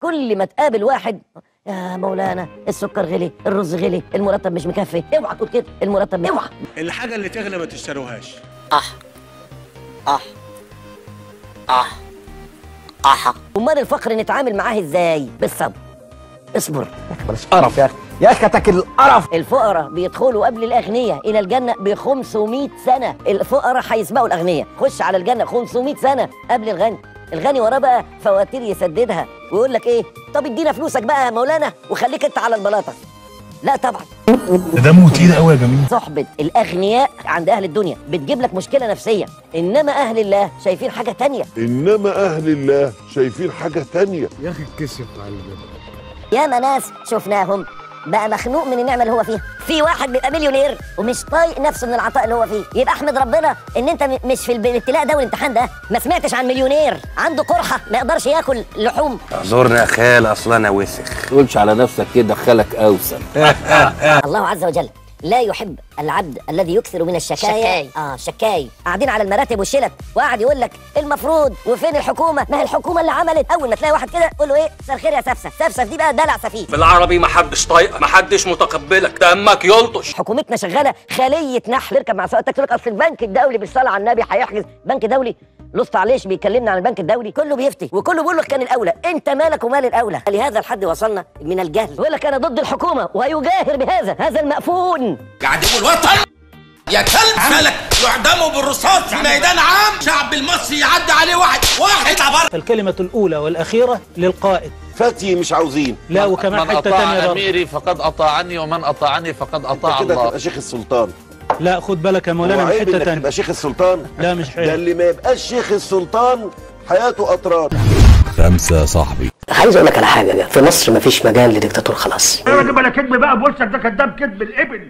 كل ما تقابل واحد يا مولانا السكر غلي، الرز غلي، المرتب مش مكفي، اوعى تقول كده، المرتب اوعى. الحاجة اللي تغلى ما تشتروهاش. اه اه اه اه. امال الفقر نتعامل معاه ازاي؟ بالصبر. اصبر يا اخي، بلاش قرف يا اخي، يا اخي تاكل القرف. الفقراء بيدخلوا قبل الاغنياء الى الجنة ب 500 سنة، الفقراء هيسبقوا الاغنياء، خش على الجنة 500 سنة قبل الغني. الغني وراه بقى فواتير يسددها ويقول لك ايه؟ طب ادينا فلوسك بقى يا مولانا وخليك انت على البلاطه. لا طبعا. ده دمه تقيل قوي يا جميل. صحبه الاغنياء عند اهل الدنيا بتجيب لك مشكلة نفسية، انما اهل الله شايفين حاجة تانية. انما اهل الله شايفين حاجة تانية. يا اخي اتكسف على الجبل. ياما ناس شفناهم بقى مخنوق من النعمة اللي هو فيها. في واحد بيبقى مليونير ومش طايق نفسه من العطاء اللي هو فيه، يبقى احمد ربنا ان انت مش في الابتلاء ده والامتحان ده. ما سمعتش عن مليونير عنده قرحة ما يقدرش ياكل لحوم؟ اعذرنا يا خال، اصل انا وسخ. تقولش على نفسك كده، خالك اوسخ. الله عز وجل لا يحب العبد الذي يكثر من الشكاية. شكاي. قاعدين على المراتب والشلت وقاعد يقول لك المفروض وفين الحكومة؟ ما هي الحكومة اللي عملت. اول ما تلاقي واحد كده قول له ايه؟ مساء الخير يا سفسف. سفسف دي بقى دلع سفيه. بالعربي ما حدش طايقك، ما حدش متقبلك، دمك يلطش. حكومتنا شغالة خليه نحل. اركب مع سواق التاكسي يقول لك اصل البنك الدولي بالصلاة على النبي هيحجز. بنك دولي؟ لص عليش بيكلمنا عن البنك الدولي؟ كله بيفتي وكله بيقول لك كان الاولى. انت مالك ومال الاولى؟ لهذا الحد وصلنا من الجهل. يقول لك انا ضد الحكومة ويجاهر بهذا، هذا المأفون. قاعد يقول وطن يا كلب مالك، يعدموا بالرصاص في ميدان عام، شعب المصري يعدي عليه واحد واحد يطلع بره. الكلمة الأولى والأخيرة للقائد. فتي مش عاوزين. لا وكمان حتة ثانية. من أطاع أميري فقد أطاعني، ومن أطاعني فقد أطاع الله. كده تبقى شيخ السلطان. لا خد بالك يا مولانا من حتة ثانية. تبقى شيخ السلطان؟ لا مش حلو. ده اللي ما يبقاش شيخ السلطان حياته قطران. 5 يا صاحبي. عايز اقول لك على حاجة، في مصر مفيش مجال لديكتاتور خلاص. انا بلا كذب بقى بوشك ده، كداب كذب الابل.